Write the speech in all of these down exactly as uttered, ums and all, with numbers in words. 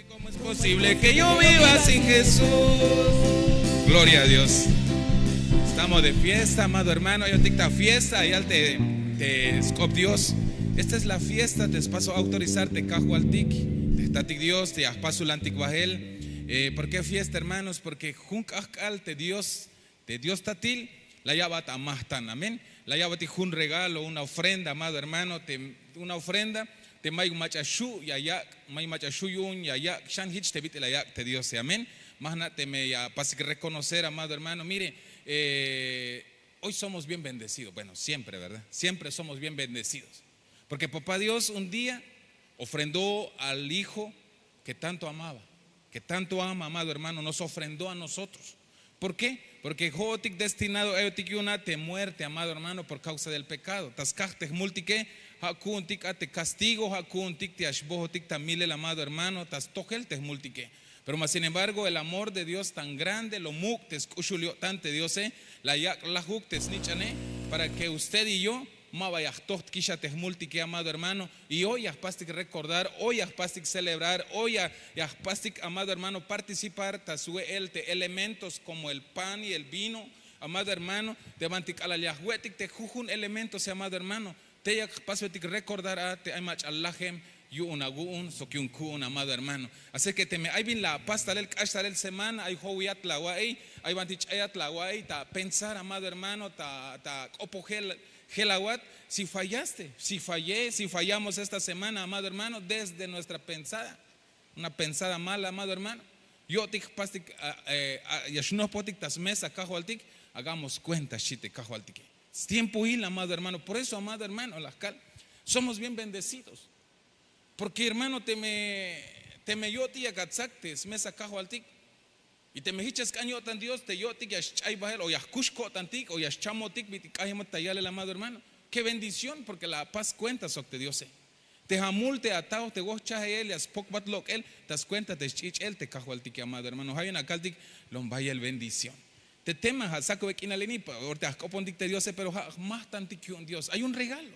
¿Cómo es posible que yo viva sin Jesús? Gloria a Dios. Estamos de fiesta, amado hermano. Ayotik ta fiesta, ya te, te scop Dios. Esta es la fiesta, te spaso autorizar te kajwaltik, te jtatik Dios, te ajpasulantik bajel. Eh, ¿por qué fiesta, hermanos? Porque jun k'ajk'al te Dios, te Dios tatil, la ya'bat amajtan, amén. La ya'batik jun regalo, una ofrenda, amado hermano, te, una ofrenda te mayuk mach'a xu' ya yak', mayuk mach'a xu' yu'un ya yak', xan jich te bit'il la yak' te Diose, amén. Ma jna' teme ya apasik reconocer, amado hermano, mire, eh, hoy somos bien bendecidos, bueno, siempre, ¿verdad? Siempre somos bien bendecidos. Porque papá Dios un día ofrendó al hijo que tanto amaba, que tanto ama, amado hermano, nos ofrendó a nosotros. ¿Por qué? Porque jo'otik destinado ayotik yu'un a te muerte, amado hermano, por causa del pecado. Ta skaj te jmultike, ja' ku'untik a te castigo, ja' ku'untik te ya xbojotik ta milel, amado hermano, ta stojel te jmultike. Pero mas sin embargo, el amor de Dios tan grande, lo muk' te sk'uxul yo'tan te Diose, la yak' lajuk te snich'ane, para que usted y yo ma ba ya jtoj kix a te jmultike, amado hermano. Y hoy ya jpastik recordar, hoy ya jpastik celebrar, hoy ya, ya jpastik, amado hermano, participar ta swe'el te elementos como el pan y el vino, amado hermano, te banti k'alal ya jwe'tik te jujun elementos, amado hermano, te yak jpasbetik recordar a te ay mach'a lajem yu'un awu'un sok yu'un ku'un, amado hermano. Así que teme ay bin la apas talel, k'ax talel semana, ay jowiyat la awa'iy, ay banti ch'ayat la awa'iy, ta pensar, amado hermano, ta, ta k'opojel jelawat, si fallaste, si fallé, si fallamos esta semana, amado hermano, desde nuestra pensada, una pensada mala, amado hermano, yo'tik jpastik, a, eh, a, ya xnojpotik ta smesa kajwaltik, hagamos cuenta, xchi te kajwaltike. Stiempohil, amado hermano. Por eso, amado hermano, la jkal, somos bien bendecidos. Porque, hermano, teme, teme yo'tik yak atsak te smesa kajwaltik, y teme jich ya sk'an yo'tan Dios te yo'tik ya xch'ay bajel o ya jkux ko'tantik o ya xchamotik bit'il k'ayemot ta yalel, amado hermano. Qué bendición, porque la apas cuenta sok te Diose. Te amul te ata'oj te wojchajeyel ya spokbat lok'el ta scuenta te sch'ich'el te kajwaltike, amado hermano. Ja' yu'un akaltik, lom bayel bendición. Te tema ja' sakube k'inal ini, pa-, ora te ajk'opontik te Diose, pero ja' jmajtantik yu'un Dios. Ay un regalo.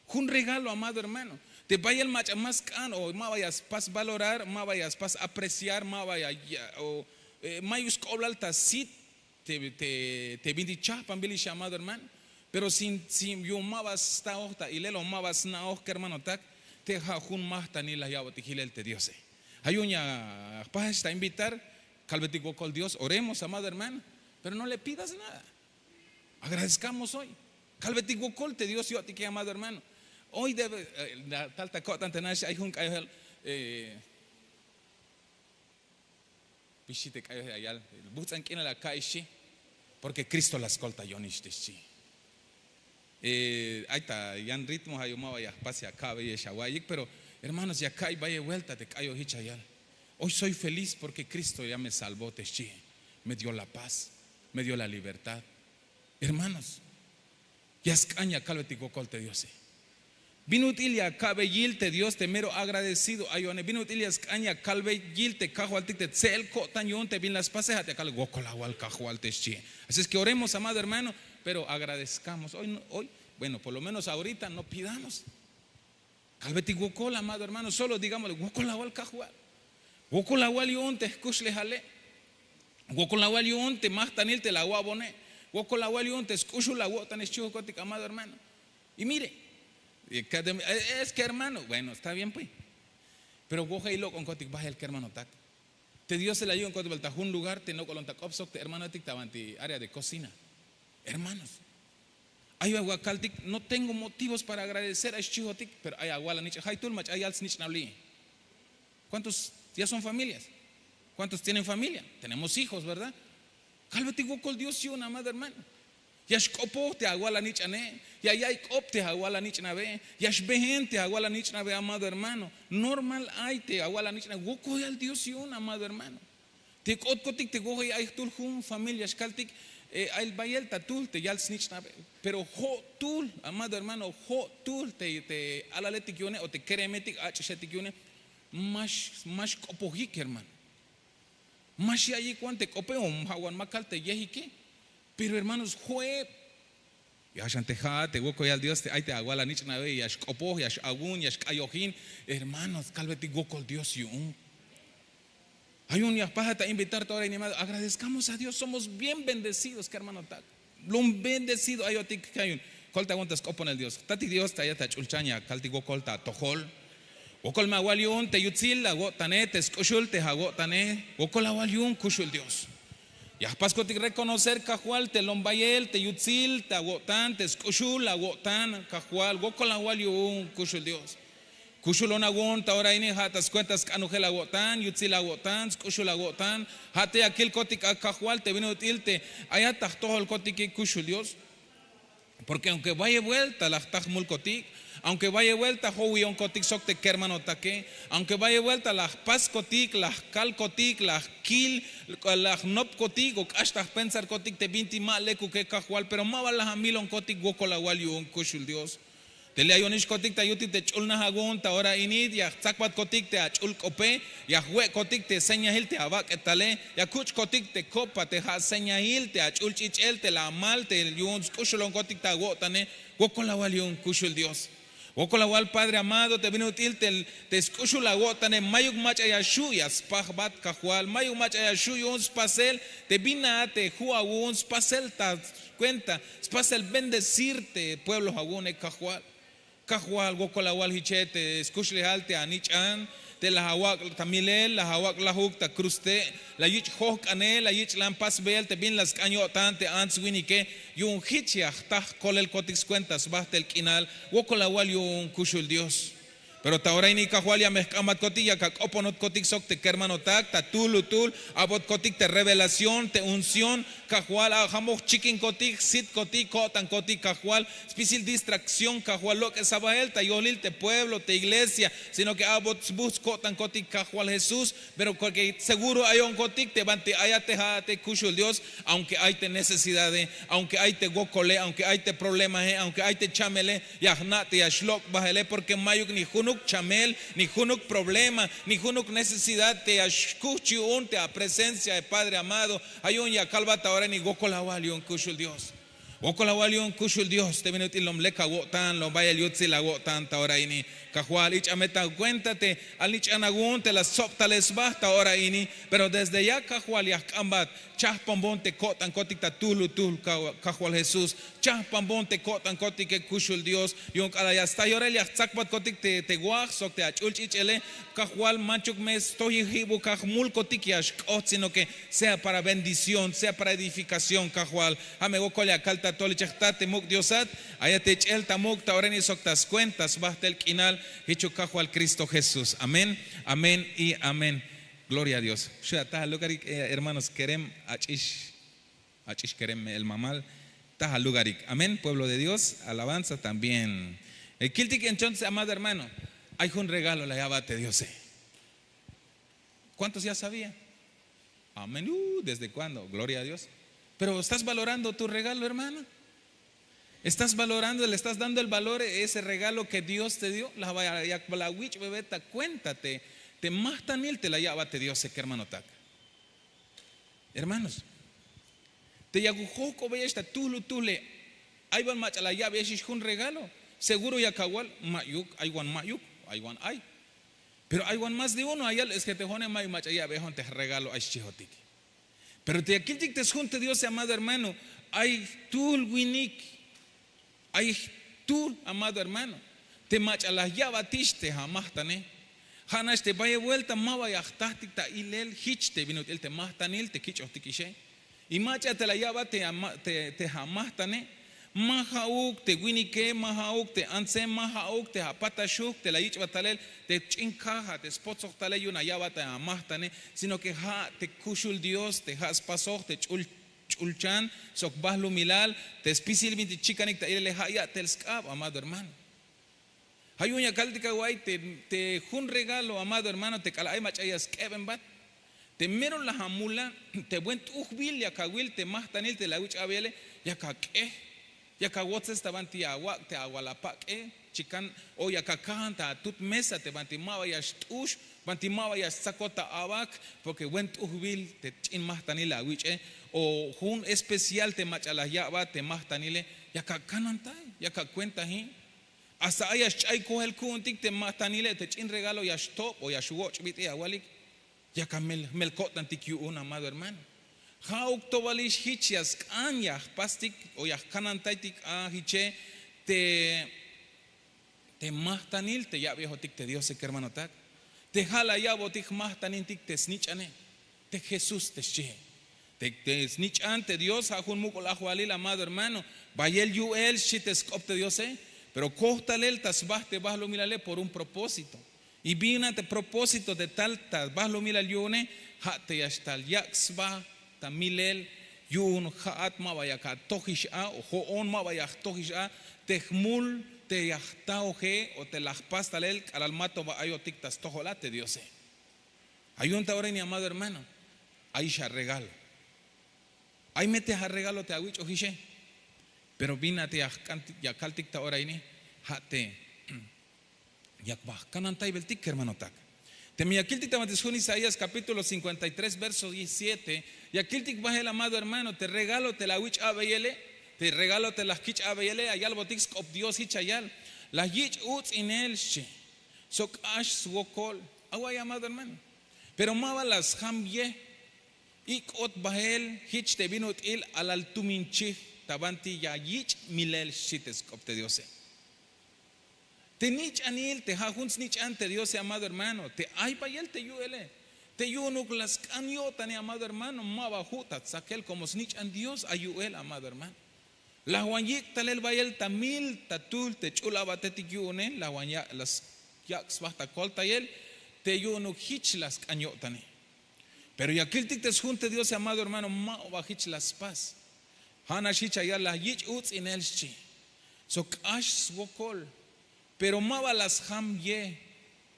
Jun regalo, amado hermano. Te bayel mach'a ma sk'an o ma ba ya spas valorar, ma ba ya spas apreciar, ma ba ya, ya, o, eh, mayuk sk'oblal ta sit te, te, te bintik chajpanbil ix, amado hermano. Pero sin, sin yu'un ma ba sta'oj ta ilel o ma ba sna'oj kermanotak, te ja' jun majtanil la ya'botik jilel te Diose. Ja' yu'un ya jpajix ta invitar, kalbetik wokol Dios, oremos, amado hermano, pero no le pidas nada. Agradezcamos hoy. Kalbetik wokol te Dios yo'tike, amado hermano. Hoy debe, eh, la, tal ta ko'tan te nax ay jun k'ayojel, eh, pixi te k'ayojel ya yal, bujts'an k'inal aka'iy xchi, porque Cristo la skoltayonix te xchi. Eh, ay ta yan ritmo, ja' yu'un ma ba ya jpas ya ka'beyex awa'iyik, pero hermanos, ya ka'iy bayel vuelta te k'ayoj jich ya yal. Hoy soy feliz porque Cristo ya me salvó te xchi. Me dio la paz, me dio la libertad. Hermanos, ya sk'an ya kalbetik wokol te Diose. Bin ut'il ya ka'be yil te Dios te mero agradecido ayone? Bin ut'il ya sk'an ya kalbe yil te kajwaltik te tse'el ko'tan yu'un te bin la spase? Ja' te ya kal wokol awal kajwal te xchi. Así es que oremos, amado hermano, pero agradezcamos. Hoy, no, hoy, bueno, por lo menos ahorita no pidamos. Kalbetik wokol, amado hermano, solo digámosle, wokol awal kajwal. Wokol awal yu'un te jkuxlejale. Wokol awal yu'un te majtanil te la awa'bone. Wokol awal yu'un te sk'uxul awo'tane xchihokotik, amado hermano. Y mire, eh, es que hermano, bueno, está bien pues. Pero wojey lok'onkotik bajel kermanotak. Te Diose la yu'un k'otbel ta jun lugar te nok'olon ta k'op sok te hermanoetik ta banti área de cocina. Hermanos, ay awakaltik, no tengo motivos para agradecer, ay xchihotik, pero ay awal anich'nab. Jaytul mach'a ay yal snich'nab li'i. ¿Cuántos ya son familias? ¿Cuántos tienen familia? Tenemos hijos, ¿verdad? Kalbetik wokol Dios yu'un, amado hermano. Ya xk'opoj te awal anich'ane, ya ya'iy k'op te awal anich'nabe, ya xbehen te awal anich'nabe, amado hermano. Normal ay te awal anich'nabe, wokoyal Dios yu'un, amado hermano. Te k'otkotik te wojey ay jtul jun familia xkaltik, eh, ay bayel ta tul te yal snich'nabe. Pero jo'tul, amado hermano, jo'tul te, te alaletik yu'une o te keremetik ach'ixetik yu'une, ma x-, ma xk'opojik, hermano. Ma xya'iyik wan te k'ope o ja' wan makal te yejike. Pero hermanos, jo'eb. Ya xan te ja'at te wokoyal Dios te ay te awal anich'nabe, ya xk'opoj, ya x-awun, ya xk'ayojin. Hermanos, kalbetik wokol Dios yu'un. Ay un ya jpajat ta invitar ta ora ini, agradezcamos a Dios, somos bien bendecidos kermanotak. Lum bendecido ayotik kayun. Kolta won ta sk'oponel Dios, jtatik Dios ta ayat ta ch'ulchan ya kaltik wokol ta atojol. Wokol me awal yu'un te yutsil awo'tane, te sk'uxul te awo'tane. Wokol awal yu'un kuxul Dios. Ya jpaskotik reconocer kajwal te lombayel te yutsil ta awo'tan, te sk'uxul awo'tan kajwal. Wokol awal yu'un kuxul Dios. Kuxulon awu'un ta ora ini, ja' ta skuenta sk'anojel awo'tan, yutsil awo'tan, sk'uxul awo'tan. Ja' te ya kilkotik a kajwal te bin ut'il te ayat ta jtojolkotike kuxul Dios. Porke aunke bayel buelta la jta jmulkotik, aunke bayel buelta jowiyonkotik sok te kermanotake, aunke bayel buelta la jpaskotik, la jkalkotik, la jkil, la jnopkotik o k'ax ta jpensarkotik te bintik ma lekuke kajwal, pero ma ba la amilonkotik. Wokol awal yu'un kuxul Dios. Te li' ayonixkotik ta yutik te ch'ulnaj awu'un ta ora ini, ya jtsakbatkotik te ach'ul k'ope, ya jwe'kotik te señahil te awak'etale, ya kuch'kotik te kopa te ja' señahil te ach'ul ch'ich'el te la amal te yu'un sk'uxulonkotik ta awo'tane. Wokol awal yu'un kuxul Dios. Wokol awal Padre amado te bin ut'il te sk'uxul awo'tane mayuk mach'a ya xu' ya spajbat kajwal, mayuk mach'a ya xu' yu'un spasel te bin a te ju' awu'un spasel ta skuenta spasel bendecir te pueblo awu'une kajwal. Kajwal, wokol awal jiche te skuxlejal te anich'an, te la awak' ta milel, la awak' lajuk ta kruz te', la yich' jojk'anel, la yich' lan pasbel te bin la sk'an yo'tan te ants winike. Yu'un jich ya jta jkolelkotik skuenta sbajtel k'inal. Wokol awal yu'un kuxul Dios. Pero ta ora ini kajwal ya me jk'ambatkotik, ya ak'oponotkotik sok te kermanotak ta tuhlutuhl, abotkotik te revelación, te unción kajwal, a jamoj chikinkotik, jsitkotik, ko'tankotik kajwal, spisil distracción kajwal, lok'es abael ta yohlil te pueblo, te iglesia, sino ke abot sbuhts ko'tankotik kajwal Jesús. Pero porque seguro ayonkotik te banti ayat te ja'ate kuxul Dios, aunque ay te necesidade, aunque ay te wokole, aunque ay te problemae, aunque ay te chamele, ya jna' te ya xlok' bajele, porke mayuk ni junuk chamel, ni junuk problema, ni junuk necesidad te ya xkuhch yu'un te apresencia de Padre amado. Ay yu'un ya kalbat ta ora ini, wokol awal yu'un kuxul Dios. Wokol awal yu'un kuxul Dios te bin ut'il lom lek awo'tan, lom bayel yutsil awo'tan ta ora ini. Kajwal, ich'a me ta kuenta te anich'an awu'un te la stsob tale sba ta ora ini. Pero desde ya kajwal ya jk'ambat, chajpanbon te ko'tankotik ta tuhlutuhl kajwal Jesús. Chajpanbon te ko'tankotike kuxul Dios. Yu'un k'alal ya sta yorel ya jtsakbatkotik te waj sok te ach'ul ch'ich'ele, kajwal, manchuk me stoyejibuk a jmulkotik ya xk'oht, sino ke sea para bendición, sea para edificación kajwal. Ja' me wokol ya kal ta tol ichej ta te muk' Diosat, ayat te ch'el ta muk' ta ora ini sok ta skuenta sbajtel k'inal, jichuk kajwal Cristo Jesús. Amén, amén y amén. Gloria a Dios. Xu' ataj alugarik, eh, hermanos kerem, ach'ix, ach'ix kerem el mamal. Taj alugarik. Amén, pueblo de Dios, alabanza también. Eh, kiltik entonces, amado hermano, ay jun regalo la ya'bat te Diose. ¿Cuántos ya sabían? Amén. Uh, ¿desde cuándo? Gloria a Dios. Pero estás valorando tu regalo, hermano. Estás valorando, le estás dando el valor a ese regalo que Dios te dio. La vaya, ya la wich' bebé ta cuenta te, te majtanil te la ya'bat te Diose kermanotak. Hermanos, te ya jojk'obeyex ta tuhlutuhle, ay wan mach'a la ya'beyexix jun regalo. Seguro yak awal, ma'yuk, ay wan ma'yuk, ay wan ay. Pero ay wan más de uno, ayal, es que te jo'one mayuk mach'a ya'beyejon te jregalo ay xchihotik. Pero te ya kiltik te sjun te Diose, amado hermano, ay jtuhl winik, ay jtuhl, amado hermano, te mach'a la ya'batix te amajtane. Ja' nax te bayel buelta ma ba ya jtajtik ta ilel jich te bin ut'il te majtanil te kich'ojtikixe. Y mach'a te la ya'bat te ama-, te, te amajtane, ma ja'uk te winike, ma ja'uk te antse, ma ja'uk te apataxuk te la yich'bat talel te ch'in kaja te spotsoj talel yu'un la ya'bat te amajtane, sino que ja' te kuxul Dios te ja' spasoj te ch'ul, ch'ulchan sok balumilal, te spisil bintik chikanik ta ilele ja' ya'tel sk'ab, amado hermano. Ja' yu'un ya kaltik awa'iy te, te jun regalo, amado hermano, te k'alal ay mach'a ya sk'ebenbat, te mero la amula, te buen t'ujbil yak awil te majtanil te la awich' abeyele, yak ak'ej, yak awotzes ta banti awak' te awal apak'e chikan, o yak akajan ta atut mesa te banti ma ba ya xt'ux, banti ma ba ya stsakot ta abak, porque buen t'ujbil te ch'in majtanil la awich'e, o jun especial te mach'a la ya'bat te majtanile, yak akanantay, yak akuentaji. Hasta ay ya xch'ay kojel ku'untik te majtanile, te ch'in regalo ya xtob o ya xwoch' bit'il awalik. Yak amel ko'tantik yu'un amado hermano. Ja'uk tobalix jich ya sk'an ya jpastik o ya jkanantaytik a jiche te te majtanil te ya'bejotik te diose kermanotak. Te ja' la ya'botik jmajtanintik te snich'ane, te jesús te xchihe. Te snich'an te dios ja' jun muk'ul ajwalil amado hermano. Bayel yu'el xchi te sk'op te diose. Pero koj talel ta sba te bahlumilale por un propósito. Y bin a te propósito te tal ta bahlumilal yu'une, ja' te ya xtal yak' sba ta milel yu'un ja'at ma ba yak atojix a o jo'on ma ba ya jtojix a te jmul te ya jtaoje o te la jpas talel k'alal ma to ba ayotik ta stojol a te diose. Ayun ta ora ini amado hermano, ayix aregalo. Ay me te aregalo te awich'ojixe. Pero bin a te ya kaltik ta ora ini, ja' te yak ba jkanantaybeltik kermanotak. Teme ya kiltik ta banti sjun isaías kapítulo cinkuenta y tres verso siete, ya kiltik bahel amado hermano te regalo te la awich' abeyele, te regalo te la jkich' abeyele ayalbotik sk'op dios jich ayal. La yich' utz'inel xchi, sok k'ax swokol. Away amado hermano. Pero ma ba la sjam ye. Ik'ot bahel jich te bin ut'il alal tumin chij ta banti ya yich' milel xchi te sk'op te diose. Te nich'anil te ja' jun snich'an te diose amado hermano te ay bayel te yu'ele. Te yu'unuk la sk'an yo'tane amado hermano ma ba ju' ta tzakel komo snich'an dios ay yu'el amado hermano. Laj wan yik' talel bayel ta mil ta tuhl te ch'ul abatetik yu'une laj wan yak' sba ta koltayel. Te yu'unuk jich la sk'an yo'tane. Pero ya kiltik te sjun te diose amado hermano ma ba jich la spas. Ja' nax jich ayal la yich' utz'inel xchi, sok k'ax swokol. Pero ma ba la sjam ye.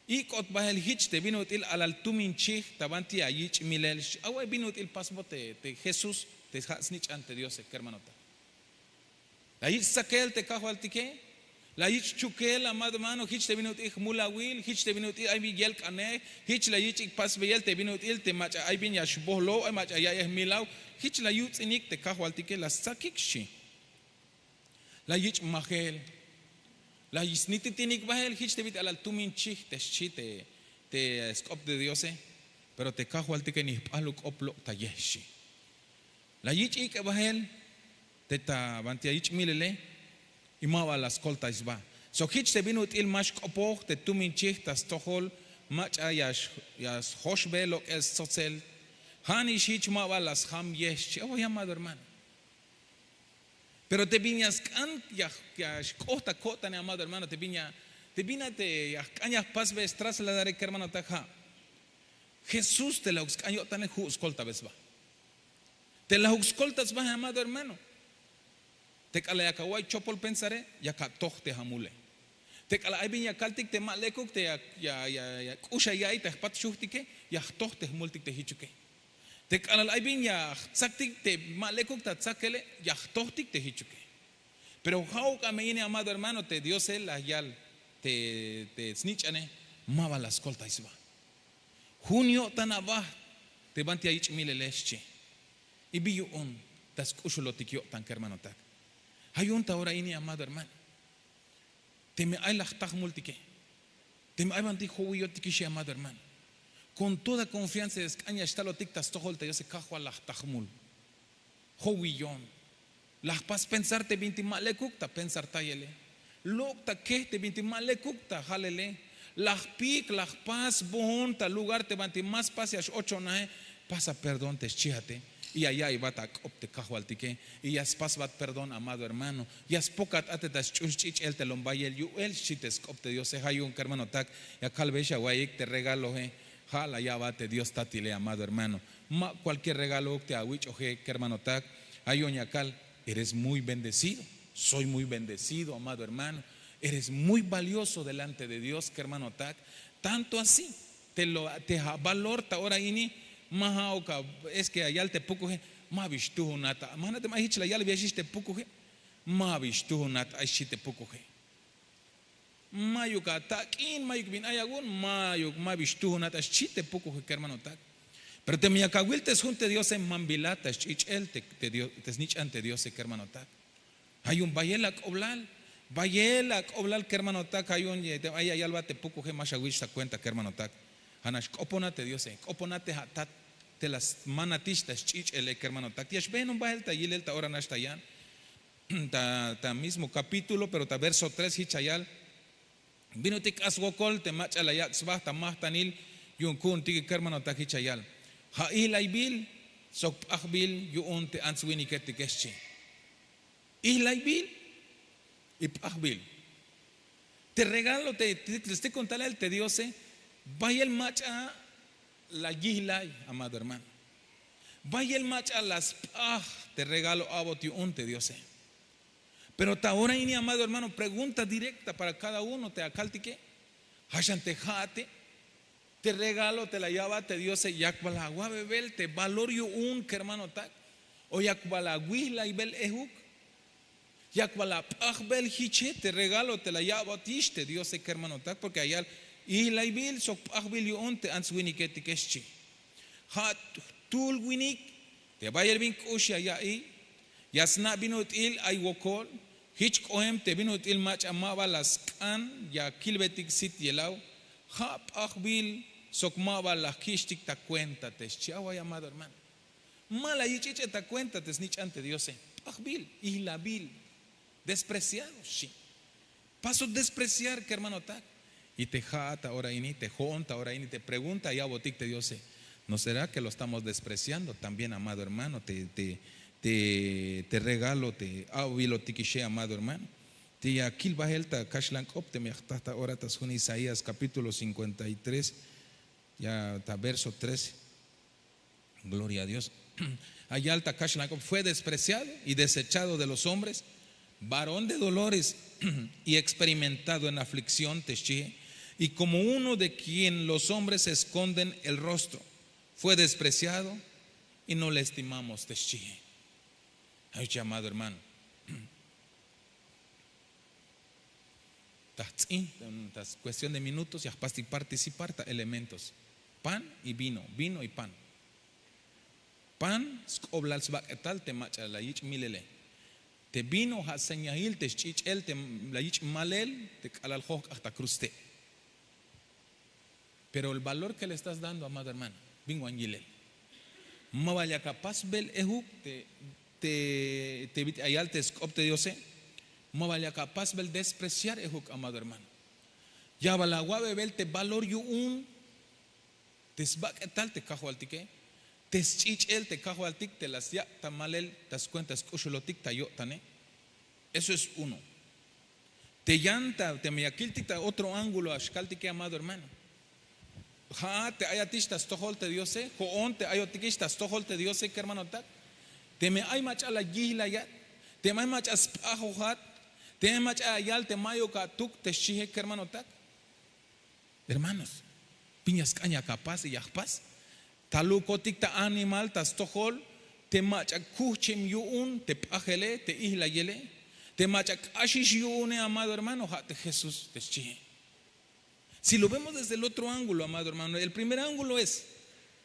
Ik'ot bahel jich te bin ut'il alal tumin chij ta banti ya yich' milel xchi away bin ut'il pasbot te jesús te ja' snich'an te diose kermanotak. La yich' tzakel te kajwaltike. La yich' chukel amado hermano jich te bin ut'il jmulawil jich te bin ut'il ay bin yelk'anej. Jich la yich'ik pasbeyel te bin ut'il te mach'a ay bin ya xbohlow ay mach'a ya'yej milaw. Jich la yutz'inik te kajwaltike la stzakik xchi. La yich' majel. La snititinik bahel jich te bin ut'il alal tumin chij te xchi te sk'op te diose. Pero te kajwaltike ni jp'ahluk k'op lok' ta yej xchi. La yich' ik'e bahel te ta banti ya yich' milele. Y ma ba la skoltay sba sok jich te bin ut'il ma xk'opoj te tumin chij ta stojol mach'a ya sjoxbe lok'el stzotz'el. Ja' nix jich ma ba la sjam ye xchi away amado hermano. Pero te bin ya sk'an ya xk'oht ta ko'tane amado hermano te bin a te ya jk'an ya jpasbe strasladare kermanotak ja' jesús te lajuk sk'an yo'tane ju' skoltabe sba. Te lajuk skolta sba amado hermano. Te k'alal yak awa'ay chopol pensare yak atoj te amule. Te k'alal ay bin ya kaltik te ma lekuk te ya k'ux ya ya'iy te jpat xujtike ya jtoj te jmultik te jichuke. Te k'alal ay bin ya jtzaktik te ma lekuk ta tzakele ya jtojtik te jichuke. Pero ja'uk a me ini amado hermano te diose la yal te snich'ane ma ba la skoltay sba. Jun yo'tan aba te banti ya yich' milele xchi. Y bi yu'un ta sk'uxulotik yo'tan kermanotak. Ja' yu'un ta ora ini amado hermano. Teme ay la jta jmultike, teme ay banti jowiyotikix amado hermano, kon toda konfianza ya sk'an ya xtalotik ta stojol te diose kajwal la jta jmul. Jowiyon. La jpas pensar te binti ma lekuk ta pensartayele. Lok' ta kej te binti ma lekuk ta jalele. La jpik la jpas bohon ta lugar te banti ma spas ya x'ochonaje. Pasa perdón te xchijate. Y ya ya'ibat ak'op te kajwaltike. Y ya spasbat perdón amado hermano. Ya spokat a te ta sch'ul sch'ich'el te lom bayel yu'el xchi te sk'op te diose ja' yu'un kermanotak. Ya kalbeyex awa'iyik te regaloje. Ja' la ya'bat te dios tatile amado hermano. Ma kualkier regalouk te awich'oje kermanotak. Ayon ya kal, eres muy bendecido. Soy muy bendecido amado hermano. Eres muy valioso delante de dios kermanotak. Tanto así te lo te avalor ta ora ini. Ma ja'uk es ke ayal te pukuje. Ma bix tujunat a ma jna' te ma jich la yalbeyexix te pukuje. Ma bix tujunat ay xchi te pukuje. Mayuk atak'in mayuk bin ay awu'un. Mayuk ma bix tujunat a xchi te pukuje kermanotak. Pero teme yak awil te sjun te diose mambilat ta sch'ich'el te snich'an te diose kermanotak. Ja' yu'un bayel ak'oblal. Bayel ak'oblal kermanotak ja' yu'un teme ay ya yalbat te pukuje ma xawich' ta kuenta kermanotak. Ja' nax k'opona te diose, k'opona te ja' tat, te la smanatix ta sch'ich'ele kermanotak. Ya xbeenon bahel ta yilel ta ora nax ta yan, ta mismo kapítulo pero ta verso tres hich cha yal. Bin ut'il k'ax swokol te mach'a la yak' sba ta majtanil yu'un ku'untik kermanotak, hich cha yal. Ja' ijlaybil sok p'ajbil yu'un te ants-winiketike xchi. Ijlaybil y p'ajbil. Te regalo te stikuntalel te diose, bayel mach'a la yijlay, amado hermano. Bayel mach'a la sp'aj te regalo a'bot yu'un te diose. Pero ta ora ini, amado hermano, pregunta directa para kada uno te akaltike. Ja'xan te ja'ate, te regalo te la ya'bat te diose, yak bal awa'bebel te valor yu'un kermanotak, o yak bal awijlaybel ejuk, yak bal ap'ajbel hiche te regalo te la ya'batix te diose kermanotak. Porke ayal ijlaybil sok p'ajbil yu'un te ants-winiketike xchi. Ja' jtuhl winik te bayel bin k'ux ya ya'iy, ya sna' bin ut'il ay wokol. Hich k'oem te bin ut'il mach'a ma ba la sk'an ya kilbetik sit yelaw, ja' p'ajbil sok ma ba la jkich'tik ta kuenta te xchi away, amado hermano. Ma la yich' ich'e ta kuenta te snich'an te diose. P'ajbil, ijlabil, despreciado xchi. Pasot despreciar kermanotak. Y te ja'at ta ora ini, te jo'on ta ora ini, te pregunta ya a'botik te diose: ¿no será que lo estamos despreciando también, amado hermano, te regalo te a'bilotikixe, amado hermano? Te ya kil bahel ta kaxlan k'op teme ya jta ta ora ta sjun Isaías kapítulo cincuenta y tres, ya ta verso trece. Gloria a Dios. Ayal ta kaxlan k'op: fue despreciado y desechado de los hombres, varón de dolores y experimentado en aflicción te xchihe, y como uno de quien los hombres esconden el rostro, fue despreciado y no le estimamos te xchihe. Ay, amado hermano, ta jtz'in, ta cuestión de minutos ya jpastik participar ta elementos: pan y vino, vino y pan. Pan sk'oblal sbak'etal te mach'a la yich' milele. Te vino ja' señail te sch'ich'el te la yich' malel te k'alal jojk'aj ta kruz te'. Pero el valor que le estás dando, amado hermano, bin wan yilel. Ma bal yak apasbel ejuk te bit'il ayal te sk'op te diose. Ma bal yak apasbel despreciar ejuk, amado hermano. Ya bal awa'bebel te valor yu'un te sbak'etal te kajwaltike, te sch'ich'el te kajwaltik te la syak' ta malel ta skuenta sk'uxulotik ta yo'tane. Eso es uno. Te yan ta teme ya kiltik ta otro ángulo ya xkaltike, amado hermano. Ja'at te ayatix ta stojol te diose, jo'on te ayotikix ta stojol te diose kermanotak. Teme ay mach'a la yijlayat, teme ay mach'a sp'ajojat, teme ay mach'a ya yal te mayuk atuk te xchihe kermanotak. Hermanos, bin ya sk'an yak apas y ya jpas. Talukotik ta animal ta stojol te mach'a kuhchem yu'un te p'ajele, te ijlayele, te mach'a k'axix yu'une, amado hermano, ja' te Jesús te xchihe. Si lo vemos desde el otro ángulo, amado hermano, el primer ángulo es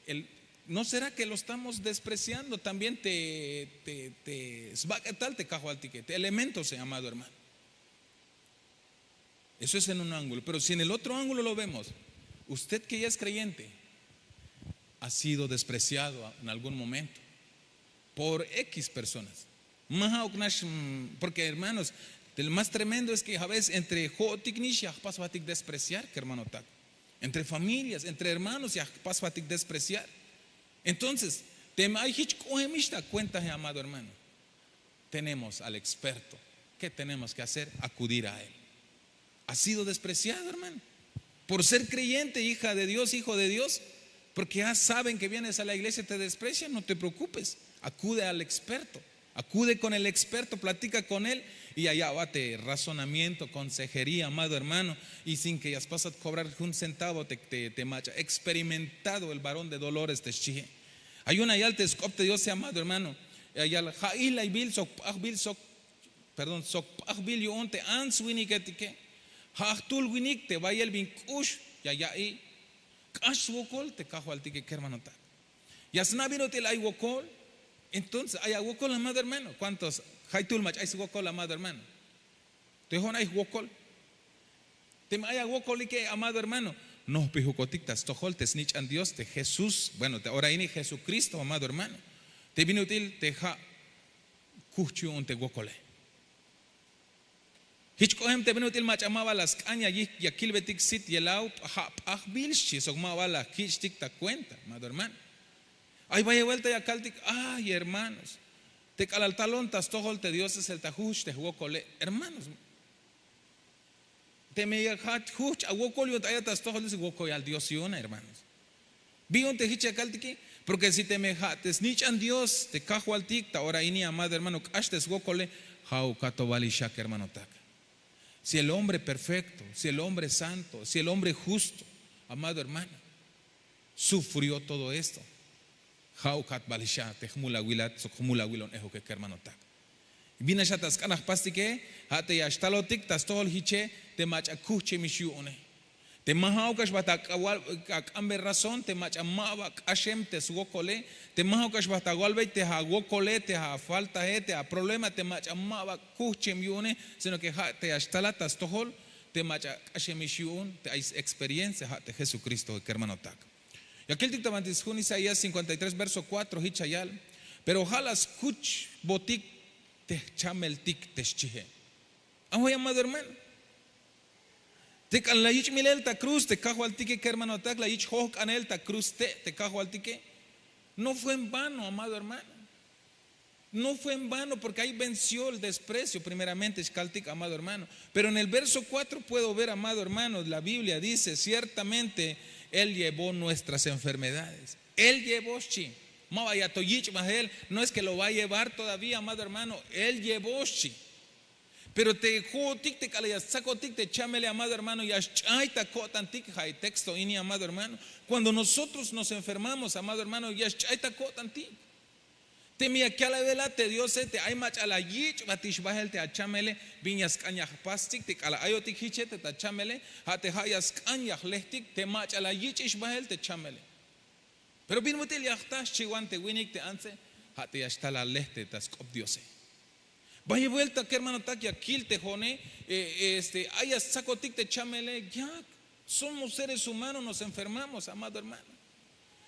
el, ¿no será que lo estamos despreciando también te sbak'etal te kajwaltike, te elementos, amado hermano? Eso es en un ángulo. Pero si en el otro ángulo lo vemos, usted que ya es creyente ha sido despreciado en algún momento por X personas. Ma ja'uk nax, mm, porque, hermanos, el más tremendo es que a veces entre jo'otik nix ya jpasbatik despreciar kermanotak. Entre familias, entre hermanos ya jpasbatik despreciar. Entonces, teme ay hich k'oemix ta cuentahe, amado hermano, tenemos al experto. ¿Qué tenemos que hacer? Acudir a él. Ha sido despreciado, hermano, por ser creyente, hija de Dios, hijo de Dios. Porque ya saben que vienes a la iglesia, te desprecian, no te preocupes. Acude al experto. Acude con el experto, platica con él y ya ya'bat te razonamiento, consejería, amado hermano. Y sin que ya spasat cobrar un centavo te mach'a experimentado el varón de dolores te xchihe. Ay una yal te sk'op te Diose, amado hermano. Ayal ja' ijlaybil sok p'ajbil sok, perdón, sok p'ajbil yu'un te ants-winiketike. Ja' jtuhl winik te bayel bin k'ux ya ya'iy. K'ax swokol te kajwaltike kermanotak. Ya sna' bin ut'il ay wokol. Entonces ay awokol, amado hermano. ¿Cuántos jaytuhl mach'a ay swokol, amado hermano? Te jo'on ay jwokol. Teme ay awokolike, amado hermano, Nojpijukotik ta stojol te snich'an Dios te Jesús, bueno, te ora ini Jesucristo, amado hermano. Te bin ut'il te ja' kujch yu'un te wokole. Jich k'oem te bin ut'il mach'a ma ba la sk'an ya yij ya kilbetik sit yelaw, ja' p'ajbil xchi sok ma ba la kich'tik ta kuenta, amado hermano. Ay bayel vuelta ya kaltik, ay hermanos, te k'alal talon ta stojol te Diose sel ta jujch te jwokole, hermanos. Teme ya jach jujch awokol yu'un te ayat ta stojol Dios, wokoyal Dios yu'un, hermanos. Bi yu'un te jich ya kaltike, porke si teme ja' te snich'an Dios te kajwaltik ta ora ini, amado hermano, k'ax te swokole, ja'ukat to balixak, hermanotak. Si el hombre perfecto, si el hombre santo, si el hombre justo, amado hermano, sufrió todo esto, ja'ukat balixak te jmulawilat sok jmulawilon ejuke, kermanotak. Bin nax a ta sk'an a jpastike, ja' te ya xtalotik ta stojol jiche te mach'a kujchemix yu'une. Te ma ja'ukax ba ta ak'ambey razón te mach'a ma ba k'axem te swokole, te ma ja'ukax ba ta awalbey te awokole, te afaltae, te aproblema, te mach'a ma ba kujchem yu'une, sino ke ja' te ya xtalat ta stojol te mach'a k'axemix yu'un te ay s-experiencia, ja' te Jesucristo, kermanotak. Ya kiltik ta banti sjun Isaías cincuenta y tres verso cuatro, jich ya yal: pero ja' la skuchbotik te jchameltik, te xchie. Ajoy, amado hermano, te k'alal la yich' milel ta cruz te kajwaltike, kermanotak, la yich' jojk'anel ta cruz te' te kajwaltike, no fue en vano, amado hermano. No fue en vano, porke ahí venció el desprecio primeramente, xkaltik, amado hermano. Pero en el verso cuatro puedo ver, amado hermano, la Biblia dice: ciertamente él llevó nuestras enfermedades. Él llevó xchi. Ma ba ya to yich' bahel, no es que lo va a llevar todavía, amado hermano. Él llevó xchi. Pero te jo'otik te k'alal ya stsakotik te chamele, amado hermano, ya xch'ay ta ko'tantik. Ja' e texto ini, amado hermano. Cuando nosotros nos enfermamos, amado hermano, ya xch'ay ta ko'tantik. Teme ya kalbelat te Diose te ay mach'a la yich'batix bahel te achamele, bin ya sk'an ya jpastik te k'alal ayotik jiche te ta chamele, ja' te ja' ya sk'an ya jlejtik te mach'a la yich'ix bahel te chamele. Pero bin ut'il ya jta xchiwan te winik te antse, ja' te ya xtal alej te ta sk'op Diose. Bayel vuelta, kermanotak, ya kil te jo'one, eh, este, ay ya stsakotik te chamele, yak. Somos seres humanos, nos enfermamos, amado hermano.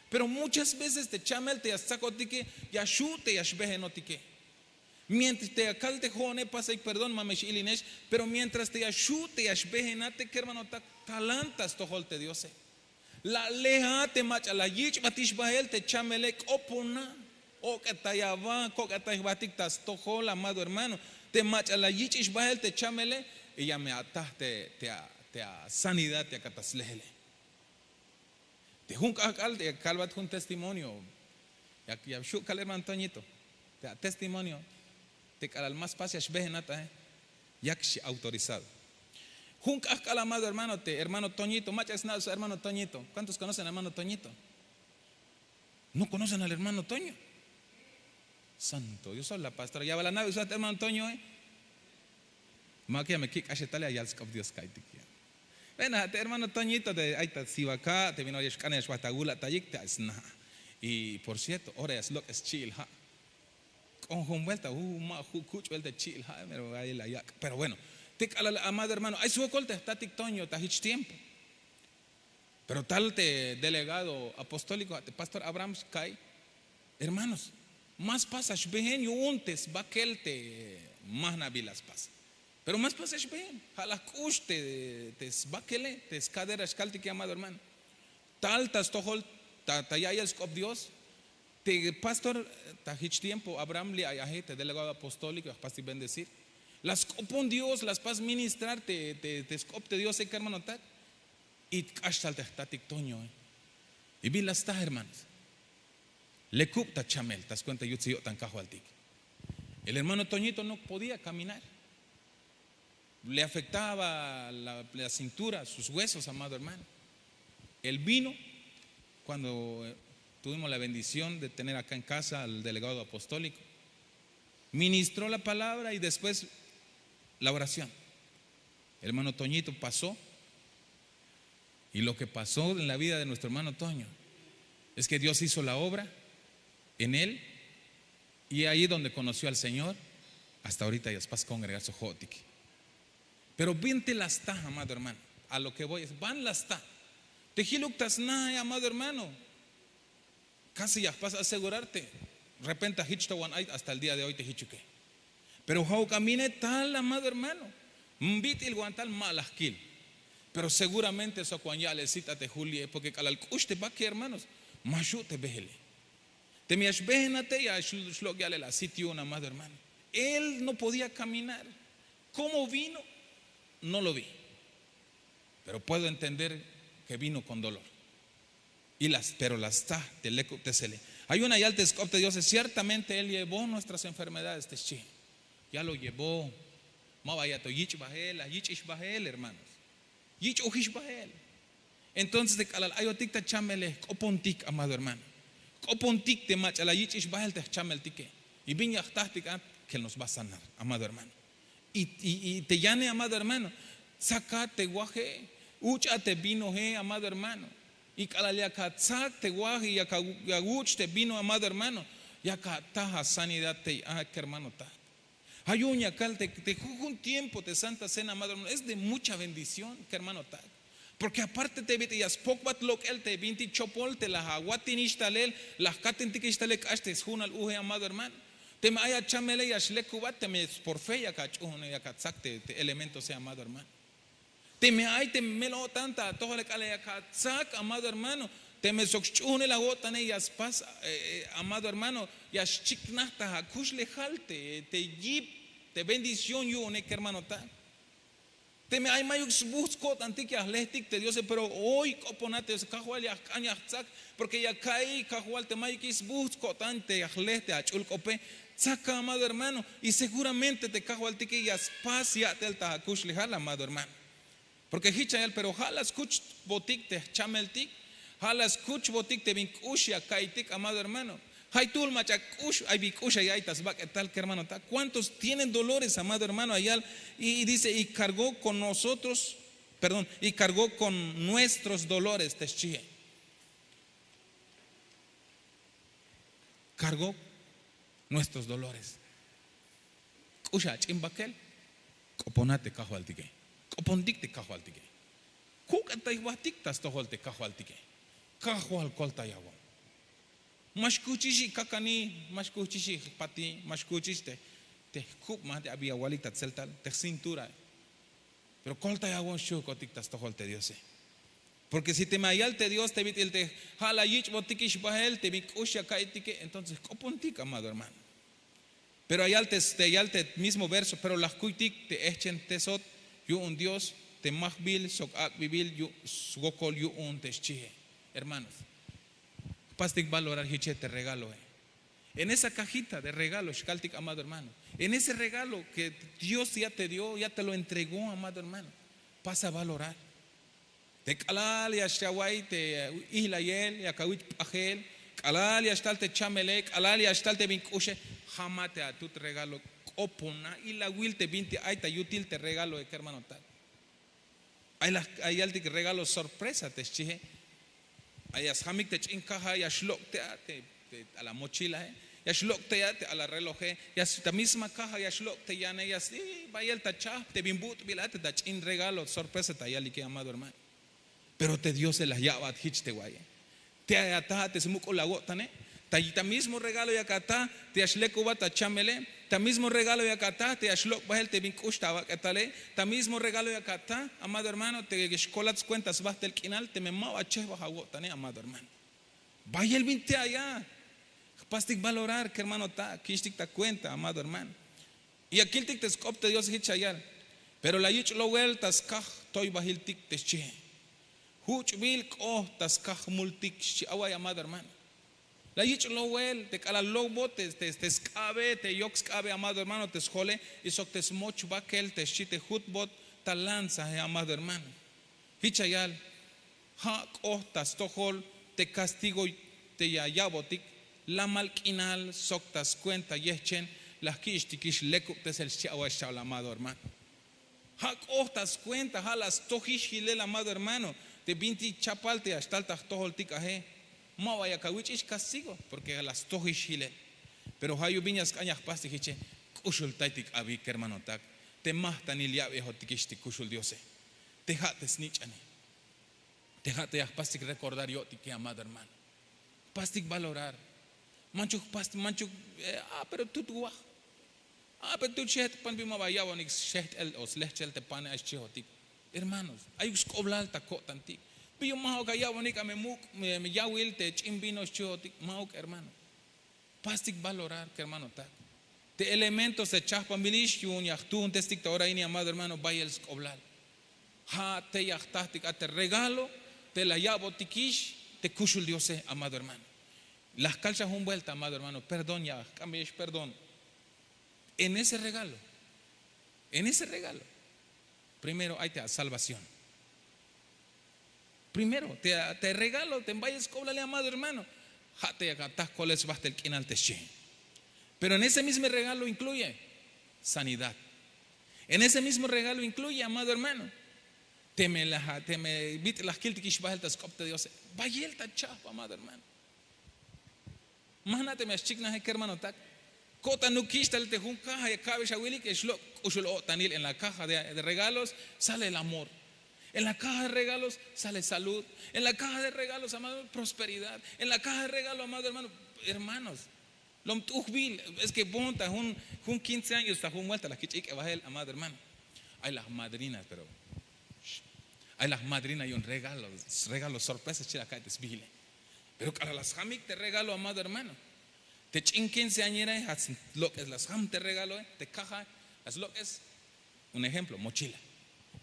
Pero muchas veces te chamel te ya stsakotike ya xju' te ya xbehenotike. Mientras te ya kal te jo'one, pasayik perdón, ma me x-ilinex, pero mientras te ya xju' te ya xbehenate, kermanotak, talan ta stojol te Diose. La aleja te mach'a la yich'batix bahel te chamele, k'opona. Ok'etay aba, kok'etay jbatik ta stojol, amado hermano. Te mach'a la yich'ix bahel te chamele, y ya me ataj te, te a, te a sanidad te akat ta slehele. Te jun k'ajk'al te ya kalbat jun testimonio. Ya, ya xju' kal hermano Toñito. Te a testimonio. Te k'alal ma spas ya xbehenat ae, yak xchi autorizado. Jun k'ajk'al, amado hermano, te hermano Toñito, mach'a sna' su hermano Toñito. ¿Cuántos conocen al hermano Toñito? No conocen al hermano Toño. Santo Dios, la pastora. Ya bal ana'be su hermano Toño, eh. Ma que ya me kik'axetal ya yal sk'op Dios ka'iytik ya. Bueno, ja' te hermano Toñito te ay ta Sibaka, te bin ora ya xk'an ya xbajt awula'tayik te ay sna'. Y por cierto, ora ya slok' schi'il ja'. K'on jun vuelta, uh, ma ju' kuch' vuelta chi'il ja', pero ay la yak'. Pero bueno, te k'alal, amado hermano, ay swokol te jtatik Toño ta jich tiempo. Pero tal te delegado apostólico, te pastor Abraham xka'iy, hermanos, ma spas a xbehen yu'un te sbakel te ma jna'bil la spas. Pero ma spas a xbehen, ja' la jk'ux te, te sbakele, te scadera xkaltike, amado hermano. Tal ta stojol ta, ta ya'iyel sk'op Dios, te pastor ta jich tiempo Abraham Li'ayaje, te delegado apostólico, ya jpastik bendecir. La sk'opon Dios, la spas ministrar te, te, te sk'op te Diose, kermanotak. Y k'ax tal te jtatik Toñoe. Y bin la sta, hermanos. Lekub ta chamel ta scuenta yutsel yo'tan kajwaltik. El hermano Toñito no podía caminar. Le afectaba la, la cintura, sus huesos, amado hermano. Él vino cuando, eh, tuvimos la bendición de tener acá en casa al delegado apostólico. Ministró la palabra y después la oración. El hermano Toñito pasó. Y lo que pasó en la vida de nuestro hermano Toño es que Dios hizo la obra en él, y ahí donde conoció al Señor, hasta ahorita ya spas congregarse jo'otik. Pero bin te la sta, amado hermano. A lo que voy es, ban la sta. Te jiluk ta sna, amado hermano. Kasi ya jpas asegurarte. Repenta jich to wan ay hasta el día de hoy te jichuke. Pero ja'uk a mine tal, amado hermano. Bit'il wan tal ma' la jkil. Pero seguramente sok wan ya'lel sit a te julie, porke k'alal k'ux te bake, hermanos, ma xu' te behele. Teme ya xbehenate ya xlok' ya'lel a sit yu'un, amado hermano. Él no podía caminar. ¿Cómo vino? No lo vi. Pero puedo entender que vino con dolor. Y las pero las ta te lekubtesele. Ay una yal te sk'op te Diose, ciertamente él llevó nuestras enfermedades te xchi. Ya lo llevó. Ma ba ya to yich' bahel, la yich' ix bahel, hermanos. Yich' ujix bahel. Entonces te k'alal ayotik ta chamele, k'opontik, amado hermano. K'opontik te mach'a la yich' ix bahel te jchameltike. Y bin ya jtahtik a que nos va a sanar, amado hermano. Y te yane, amado hermano, tzaka te waje, uch'a te vinoje, amado hermano. Y k'alal yak atzak te waj y yak awuch' te vino, amado hermano, yak ata asanidad tey a, kermanotak. Ay yu'un ya kal te jujun tiempo te santa cena, amado hermano, es de mucha bendición, kermanotak. Porke aparte te bit'il ya spokbat lok'el te bintik chopol te la awatinix talel, la jkatintikix talel k'ax te sjunal uje, amado hermano. Teme ay achamele ya xlekubat, teme por fe yak ach'uhune, yak atsak te elementose, amado hermano. Teme ay te mel-o'tan ta atojole, k'alal yak atsak, amado hermano, teme sok sch'uhunel awo'tane ya spas, amado hermano, ya xchiknaj ta akuxlejal te yip, te bendición yu'une, kermanotak. Teme ay mayuk sbujts' ko'tantik ya jlehtik te Diose, pero hoy k'oponat te Diose, Kajwal, ya jk'an ya jtsak, porke ya ka'iy, Kajwal, te mayukix sbujts' ko'tan te ya jleh te ach'ul k'ope. Tzaka, amado hermano, y seguramente te Kajwaltike ya spas ya'tel ta akuxlejal, amado hermano. Porke jich ya yal, pero ja' la skuchbotik te jchameltik, ja' la skuchbotik te bin k'ux ya ka'iytik, amado hermano. Jaytuhl mach'a k'ux, ay bin k'ux ya ya'iy ta sbak'etal, kermanotak. ¿Cuántos tienen dolores, amado hermano? Ya yal, y dice, y cargó con nosotros, perdón, y cargó con nuestros dolores te xchihe. Cargó nuestros dolores. K'ux ach'in bakel, k'oponat te Kajwaltike. K'opontik te Kajwaltike. Juk'at ta jbahtik ta stojol te Kajwaltike. Kajwal, koltayawon. Ma xkuhchix i kakani, ma xkuhchix i jpati, ma xkuhchix te jkub, ma te abi awalik ta tzeltal te jcintura. Pero koltayawon, xchuhkotik ta stojol te Diose. Porke si teme ya yal te Dios te bit'il te ja' la yich'botikix bahel te bin k'ux ya ka'iytike, entonces k'opontik, amado hermano. Pero ya yal te, ya yal te mismo verso, pero la jkuytik te ehchentesot yu'un Dios te majbil sok ak'bibil swokol yu'un te xchihe. Hermanos, jpastik valorar hiche te regaloe. En esa cajita de regalo xkaltik, amado hermano, en ese regalo que Dios ya te dio, ya te lo entregó, amado hermano, pasa a valorar. Te k'alal ya xaway te ijlayel, yak awich' p'ajel, k'alal ya xtal te chamele, k'alal ya xtal te bin k'uxe, ja' ma te atut regalo. K'opona, ilawil te bintik ay ta yutil te regaloe, kermanotak. Ay la yaltik regalo sorpresa te xchihe. Ay ya sjamik te ch'in kaja, ya xlok' te a te a la mochilae, ya xlok' te a te a la reloje, ta misma kaja ya xlok' te yane, ya bayel ta chahp te bin but'bil a te ta ch'in regalo sorpresa ta yalike, amado hermano. Pero te Diose la ya'bat hich te wa'iye. Te ata te smuk'ul awo'tane, ta mismo regalo yak ata te ya xlekubat ta chamele, ta mismo regalo yak ata te ya xlok' bahel te bin k'ux ta abak'etale, ta mismo regalo yak ata, amado hermano, te xkolat skuenta sbajtel k'inal teme ma ba chehbaj awo'tane, amado hermano. Bayel bin te ay a. Jpastik valorar, kermanotak, kich'tik ta cuenta, amado hermano. Y ya kiltik te sk'op te Diose hich ya yal. Pero la yich' lowel ta skaj toybahiltik te xchihe. Juch'bil k'oht ta skaj jmultik, xchi away, amado hermano. La yich' lowel te k'alal lowbot te sk'abe, te yok sk'abe, amado hermano, te sjole, y sok te smoch bakel te xchi te jutbot ta lanzae, amado hermano. Hich ya yal. Ja' k'oht ta stojol te castigo te ya ya'botik, lamal k'inal sok ta skuenta yehchen la jkich'tikix lekubtesel, xchi away, xcha'bal, amado hermano. Ja' k'oht ta skuenta, ja' la stojix hilel, amado hermano, te bintik chapal te ya xtal ta jtojoltik ahe. Ma ba yak awich'ix castigo, porke la stojix hilel. Pero ja' yu'un bin ya sk'an ya jpastik hiche, k'uxultaytik abi, kermanotak, te majtanil ya'bejotikix te kuxul Diose, te ja' te snich'ane. Te ja' te ya jpastik rekordar yo'tike, amado hermano. Jpastik valorar. Manchuk jpastik manchuk. Ah pero tut waj. Ah pero tut xeht' pan bi ma ba yabonik xeht'el o slehchel te pane ay xchihotik. Hermanos, ayuk sk'oblal ta ko'tantik. Bi yu'un ma ja'uk ayabonik a me muk' me yawil te ch'in vino xchihotik, ma uk' hermano. Pastik valorar kermanotak. Te elementos te chajpanbilix yu'un ya jtuuntestik ta ora ini amado hermano bayel sk'oblal. Ja' te ya jtajtik a te regalo te la ya'botikix te kuxul diose amado hermano. La jkal xa jun buelta amado hermano perdón ya jk'ambeyex perdón. En ese regalo en ese regalo primero ay te a salvación. Primero te regalo te bayel sk'oblale amado hermano. Ja' te ya ataj kolel sbajtel k'inal te xchi. Pero en ese mismo regalo inkluye sanidad. En ese mismo regalo inkluye amado hermano. Teme la teme bit'il la jkiltikix bahel ta sk'op te diose. Bayel ta chahp amado hermano. Ma jna' teme ya xchiknaje kermanotak. Ko'tanukix talel te jun kaja ya ka'bex awilik ya xlok' k'uxul-o'tanil en la kaja de regalos sale el amor. En la kaja de regalos sale salud. En la kaja de regalos amado hermano prosperidad. En la kaja de regalos amado hermano. Hermanos, lom t'ujbil. Es ke bon ta jun quince años ta jun muelta la kich'ik'e bahel amado hermano. Ay la jmadrina pero ay la jmadrina yu'un regalo regalo sorpresa xchi la ka'y te sbihile. Pero k'alal la sjamik te regalo amado hermano. Te ch'in quince añera ja' slok'es la sjam te regaloe te kaja. La slok'es un ejemplo mochila.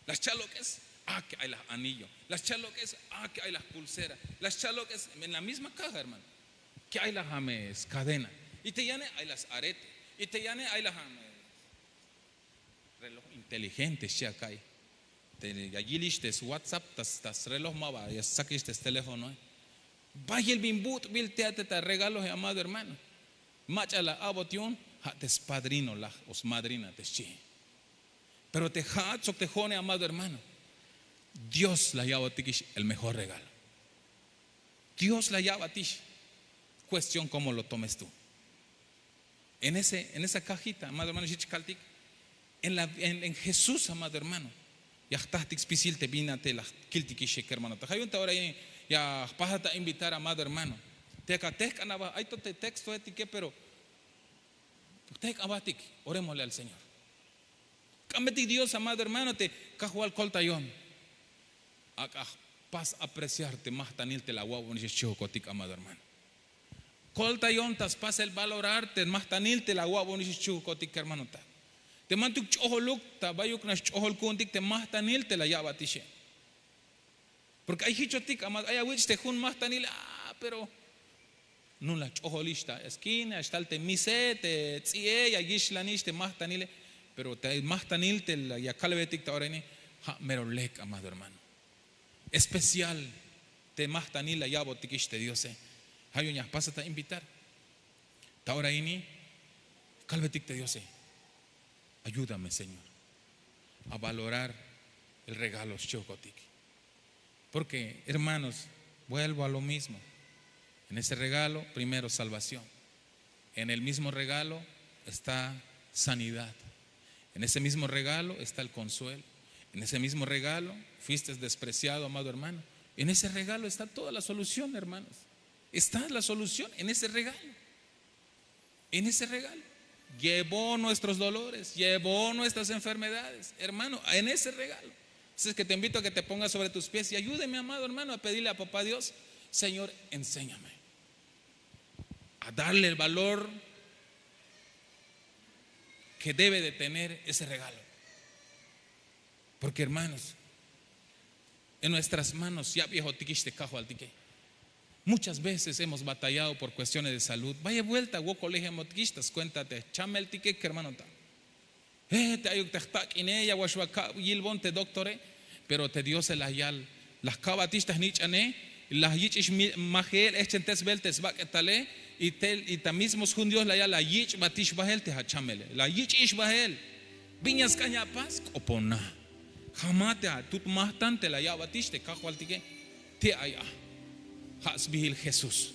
La scha'lok'es a ke ay la j'anillo. La scha'lok'es a ke ay la jpulsera. La scha'lok'es en la misma kaja hermano. Ke ay la jame skadena. Y te yane ay la sarete. Y te yane ay la jame reloj inteligente xchi aka'y. Te ya yilix te swatsapp ta sreloj ma ba ya stsakix te steléfonoe. Bayel bin but'bil te a te ta regaloje amado hermano. Mach'a la abot yu'un ja' te spadrino laj o smadrina te xchihe. Pero te ja'at sok te jo'one amado hermano, dios la ya'botikix el mejor regalo. Dios la ya'batix. Kuestión komo lo tomes tu. En esa kajita amado hermano xich kaltik. En jesús amado hermano. Ya jtajtik spisil te bin a te la kiltikixe kermanotak ja' yu'un ta ora ya jpasat a invitar amado hermano. Te yak atehk'an aba ay to te textoetike pero. Jtehk'an batik. Oremole al señor. K'ambetik dios amado hermano te kajwal koltayon. Ak'a jpas apreciar te majtanil te la awa'bonix xchihokotik amado hermano. Koltayon ta spasel valorar te majtanil te la awa'bonix xchihokotik kermanotak. Te mantuk ch'ojoluk ta bayuk nax ch'ojol ku'untik te majtanil te la ya'batixe. Porke ay jichotik amado ay awich' te jun majtanil a pero nun la ch'ojolix ta eskina ya xtal te mise te ts'i'e ya yixlanix te majtanile. Pero te majtanil te ya kalbetik ta ora ini ja' mero lek amado hermano. Especial te majtanil la ya'botikix te diose. Ja' yu'un ya jpasat a invitar ta ora ini. Kalbetik te diose. Ayúdame señor a valorar el regalo xchihokotik. Porke hermanos, vuelvo a lo mismo. En ese regalo primero salvación. En el mismo regalo está sanidad. En ese mismo regalo está el consuelo. En ese mismo regalo fuiste despreciado amado hermano. En ese regalo está toda la solución hermanos. Está la solución en ese regalo. En ese regalo. Llevó nuestros dolores, llevó nuestras enfermedades hermano, en ese regalo. Así es ke te invito a ke te pongas sobre tus pies y ayúdeme amado hermano a pedirle a papá dios, señor, enséñame a darle el valor ke debe de tener ese regalo. Porke hermanos, en nuestras manos ya biejotikix te kajwaltike. Muchas veces hemos batallado por kuestiones de salud bayel buelta wokolejemotikix ta skuenta te chameltike kermanotak. Te ayuk te jtak'ine ya waxba kab yilbon te doktore. Pero te diose la yal la jkabatix ta jnich'ane. La yich'ix majel ehchentesbel te sbak'etale. Y ta mismo sjun dios la yal la yich'batix bahel te jachamele la yich'ix bahel. Bin ya sk'an ya apas k'opona. Jama te atut majtan te la ya'batix te kajwaltike. Te ay a ja' sbihil jesús.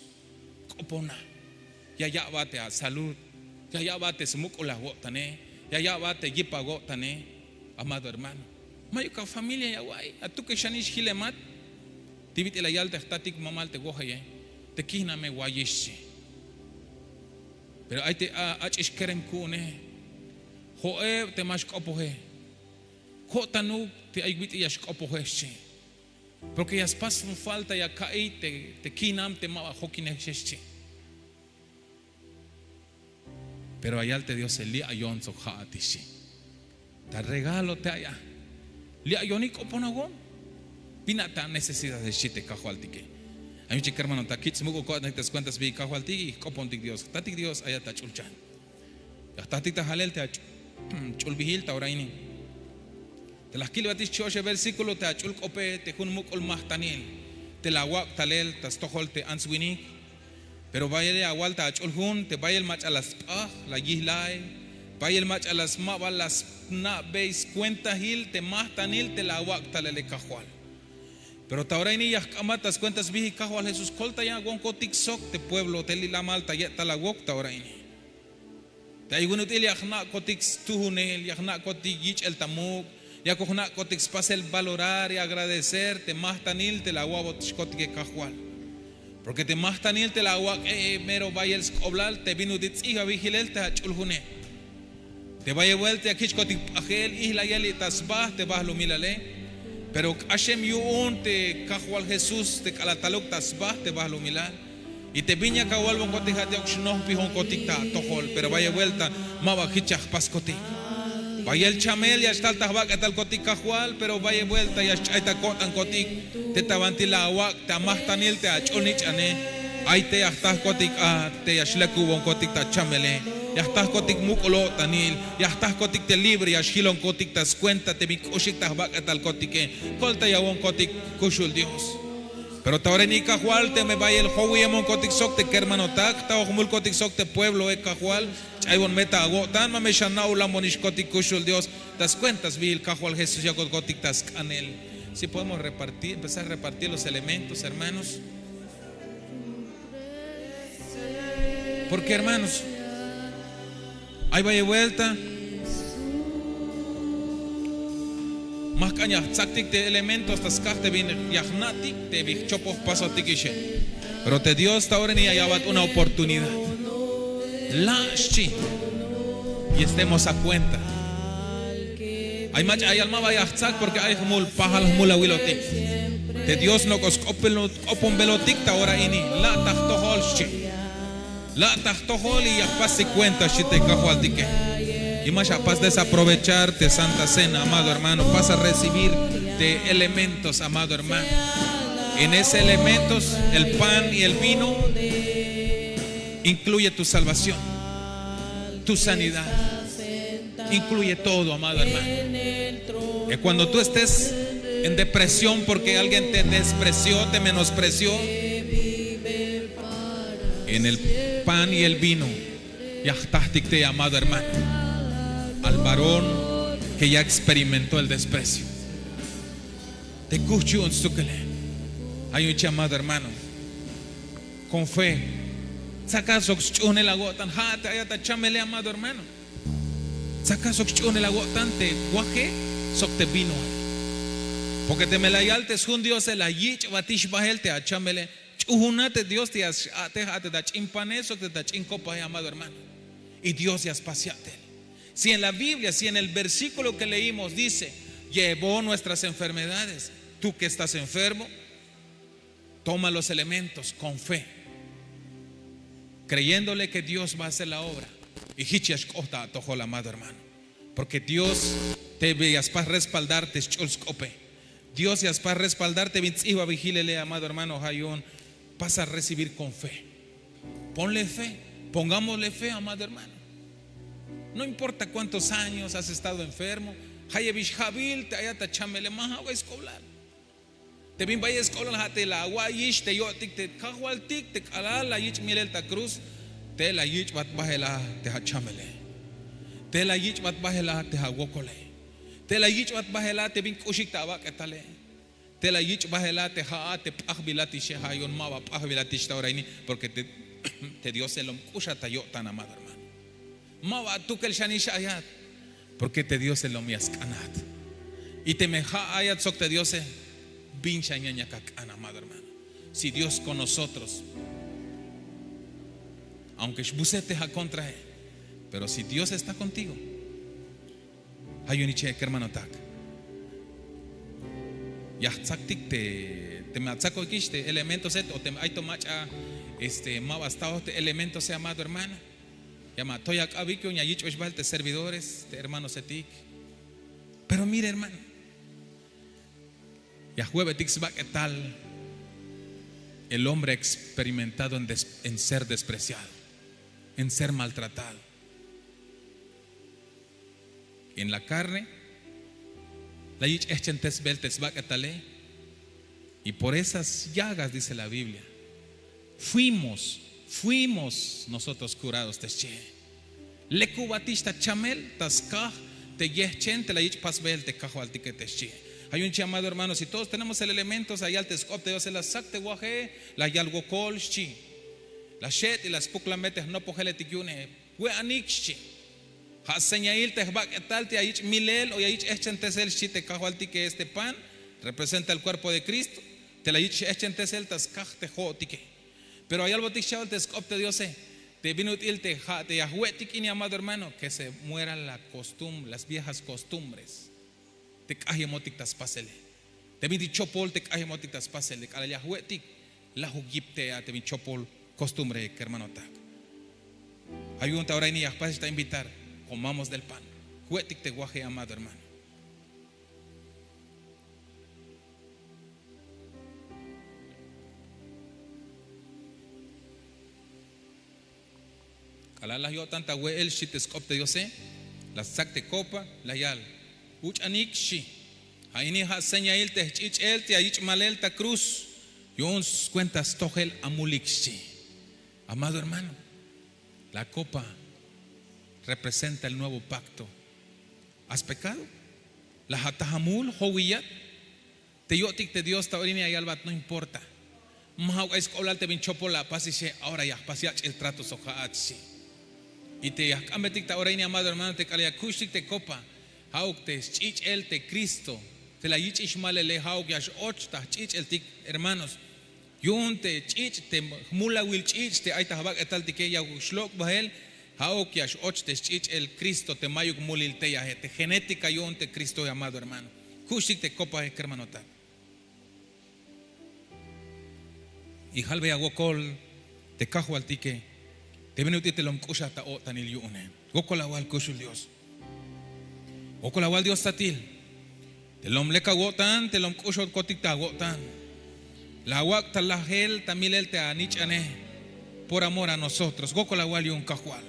K'opona. Ya ya'bat te asalud. Ya ya'bat te smuk'ul awo'tane. Ya ya'bat te yip awo'tane. Amado hermano, mayuk afamilia ya awa'iy atukexanix jilemat. Ti bit'il la yal te jtatik mamal te wojeye, te kijname wayix xchi. Pero ay te ach'ix kerem ku'une, jo'eb te ma xk'opoje. Ko'tanuk te ay wit'il ya xk'opoje xchi. Porke ya spas jun falta ya ka'iy te kijnam te ma ba jokinej xchi. Pero ayal te diose li' ayon sok ja'at ixchi. Ta regalo te ay a li' ayonik k'oponawon. Bin a ta necesidad xchi te kajwaltike. Ay jun chi kermanotak kich' smuk'ul ko'tanik ta skuenta sbijil kajwaltik y jk'opontik dios jtatik dios ayat ta ch'ulchan. Ya jtajtik ta jalel te ach'ulbijil ta ora ini. Te la jkilbatix chi oxe versíkulo te ach'ul k'ope te jun muk'ul majtanil te la awak' talel ta stojol te ants winik. Pero bayel ya awal ta ach'ul jun te bayel mach'a la sp'aj la yihlay, bayel mach'a la smabal la sna'bey skuentahil te majtanil te la awak' talele kajwal. Pero ta ora ini ya jk'ambat ta skuenta sbijil kajwal jesús koltayawonkotik sok te pueblo te li' lamal ta ye'tal awok ta ora ini. Te ay win ut'il ya jna'kotik stujunel ya jna'kotik yich'el ta muk', ya kojna'kotik spasel valorar y agradecer te majtanil te la awa'botixkotike kajwal. Porke te majtanil te la awak'e mero bayel sk'oblal te bin ut'il ts'ijbabijilel te ach'ul june. Te bayel buelta ya kich'kotik p'ajel ijlayel li' ta sba te bahlumilale. Pero k'axem yu'un te kajwal jesús te k'alal taluk ta sba te bahlumilal. Y te bin yak awalbonkotik ja' te ok xnojpijonkotik ta atojol pero bayel buelta ma ba jich ya jpaskotik. Bayel chamel ya xtal ta jbak'etalkotik kajwal pero bayel buelta ya xch'ay ta ko'tankotik. Te ta banti la awak' te amajtanil te ach'ul nich'ane. Ay te ya jtajkotik a te ya xlekubonkotik ta chamele, ya jtajkotik muk'ul o'tanil, ya jtajkotik te libre ya xjilonkotik ta skuenta te bin k'uxik ta jbak'etalkotike. Koltayawonkotik kuxul dios. Pero ta ora ini kajwal teme bayel jowiyemonkotik sok te kermanotak ta jmulkotik sok te puebloe kajwal, ch'aybon me ta awo'tan ma me xana'ulanbonixkotik kuxul dios. Ta skuenta sbijil kajwal jesús yakotkotik ta sk'anel. Si podemos repartir empezar a repartir los elementos hermanos. Porke hermanos, ay bayel buelta ma jk'an ya jtzaktik te elementos ta skaj te bin ya jna'tik te bin jchopoj jpasotik ixe. Pero te dios ta ora ini ya ya'bat una oportunidad. La' xchi. Y estemos a kuenta. Ay mach'a ayal ma ba ya jtzak porke ay jmul pajal jmul awilotik. Te dios nok'o sk'oponbelotik ta ora ini. La' ta jtojol xchi. La' ta jtojol y ya jpas sikuenta xchi te kajwaltike. Y ma xapas desaprovechar te santa cena amado hermano pas a recibir te elementos amado hermano. En ese elementos el pan y el vino incluye tu salvación, tu sanidad. Incluye todo amado hermano. Que cuando tu estés en depresión porke alguien te desprecio te menosprecio, en el pan y el vino ya jtajtik te amado hermano, al varón ke ya eksperimentó el desprecio. Te kuj chi un stukele. Ay un chi amado hermano, kon fe. Tzaka sok sch'uhunel awo'tan ja' te ayat achamele amado hermano. Tzaka sok sch'uhunel awo'tan te waje sok te vinoe. Porke teme la yal te sjun diose la yich'batix bahel te achamele. Ch'uhuna te dios te ya x'a'tej a te ta ch'in pane sok te ta ch'in kopaje amado hermano. Y dios ya spas ya'tel. Si en la biblia si en el versíkulo ke leímos dice, llevó nuestras enfermedades. Tú ke estás enfermo, toma los elementos kon fe, kreyéndole ke dios va a hacer la obra. Y jich ya xk'oht ta atojol amado hermano. Porke dios te ya spas respaldar te sch'ul sk'ope. Dios ya spas respaldar te bin ts'ihbabil hilele amado hermano ha yu'un. Pas a recibir kon fe. Ponle fe. Pongámosle fe amado hermano. No importa kuántos años has estado enfermo, jayeb ix jabil te ayat achamele ma ja'way sk'oblal. Te bin bayel sk'oblal ha te la awa'iyix te yo'tik te kajwaltik te k'alal la yich' milel ta kruz. Te la yich'bat bahel a te achamele. Te la yich'bat bahel a te awokole. Te la yich'bat bahel a te bin k'uxik ta abak'etale. Te la yich' bahel a te ha'at te p'ajbilatixe ha yu'un ma ba p'ajbilatix ta ora ini. Porke te diose lom k'uxat ta yo'tan amado hermano. Ma ba atukel xanix ayat. Porke te diose lom ya sk'anat. Y teme ha ayat sok te diose, Bin xan yan yak ak'an, amado hermano. Si Dios con nosotros, aunque xbuse te ja' kontrae, pero si Dios está contigo, ja' yu'un iche kermanotak. Ya jtzaktik te, teme atzakokix te elementos et o teme ay to mach'a este ma ba staoj te elementos e, amado hermano. Ya ma atoy ak'abik, yu'un ya yich'bex bael te servidores, te hermanos etik. Pero mire, hermano, ya jwe'betik sbak'etal el hombre experimentado en, des- en ser despreciado, en ser maltratado. En la carne la yich' ejchentesbel te sbak'etale. Y por esas llagas, dice la Biblia, fuimos, fuimos nosotros curados, te xchi. Lekubatix ta chamel ta skaj te yejchen te la yich' pasbel te kajwaltike, te xchi. Ja' yu'un chi, amado hermano, si todos tenemos el elemento, ya yal te sk'op te Diose, la ssak te waje, la yal wokol, xchi. La xet' y la spuklanbe te jnopojeletik yu'une. We'anik, xchi. Ja' señail te jbak'etal te ya yich' milel o ya yich' ejchentesel, xchi, te kajwaltike, este pan representa el cuerpo de Cristo, te la yich' ejchentesel ta skaj te jo'otike. Pero ya yalbotik xcha'bal te sk'op te Diose, te bin ut'il te ja' te ya jwe'tik ini, amado hermano, que se muera la costum- las viejas costumbres. Te k'ajemotik ta spasele. Te bintik chopol te k'ajemotik ta spasele, k'alal ya jwe'tik, lajuk yip te a te bin chopol costumbre, kermanotak. Ja' yu'un ta ora ini ya jpasix ta invitar, comamos del pan. Jwe'tik te waje, amado hermano. K'alal la yo'tan ta we'el, xchi te sk'op te Diose, la stsak te copa, la yal: Uch'anik, xchi. Ja' ini ja' señail te jch'ich'el te ya yich' malel ta cruz, yu'un skuenta stojel amulik, xchi. Amado hermano, la copa representa el nuevo pacto. ¿Has pecado? ¿La ataj amul, jowiyat? Te yo'tik te Dios ta ora ini ya yalbat: No importa. Ma ja'uk ay sk'oblal te bin chopol la apasixe, ahora ya jpas yach'il trato sok ja'at, xchi. Y te ya jk'ambetik ta ora ini, amado hermano, te k'alal ya kuxtik te copa, ja'uk te sch'ich'el te Cristo te la yich'ix malele, ja'uk ya x-och ta jch'ich'eltik, hermanos. Yu'un te ch'ich' te jmulawil ch'ich' te ay ta jbak'etaltike, ya xlok' bael, ja'uk ya x-och te sch'ich'el Cristo te mayuk mulil teyaje, te genética yu'un te Cristoe, amado hermano. Kuxtik te copae, kermanotak. Y jalbeya wokol te kajwaltike te bin ut'il te lom k'uxaj ta o'tanil yu'une. Wokol awal, kuxul Dios. Wokol awal, Dios tatil. Te lom lek awo'tan, te lom k'uxotkotik ta awo'tan. La awak' ta lajel ta milel te anich'ane por amor a nosotros. Wokol awal yu'un, Kajwal.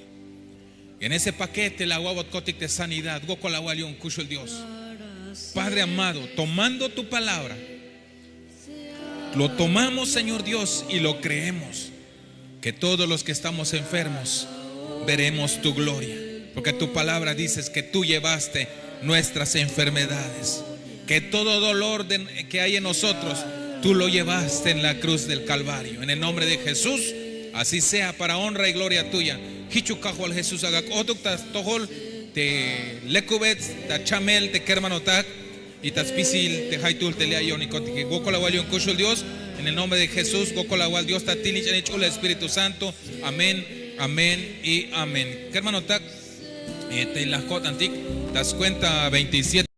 Y en ese paquete la awa'botkotik te sanidad. Wokol awal yu'un, kuxul Dios. Padre amado, tomando tu palabra, lo tomamos, Señor Dios, y lo creemos, que todos los que estamos enfermos veremos tu gloria, porque tu palabra dices que tú llevaste nuestras enfermedades, que todo dolor de- que hay en nosotros, tú lo llevaste en la cruz del Calvario. En el nombre de Jesús, así sea, para honra y gloria tuya. Jichuk, Kajwal Jesús, ak'a k'otuk ta stojol te lekubet, ta chamel te kermanotak, y ta spisil te jaytuhl te li' ay yo'nikotike. Wokol awal yu'un, kuxul Dios, en el nombre de Jesús. Wokol awal, Dios tatil, Ich'anil, Ch'ul, Espíritu Santo. Amén, amén y amén. Kermanotak, eh, te la jko'tantik ta scuenta veintisiete.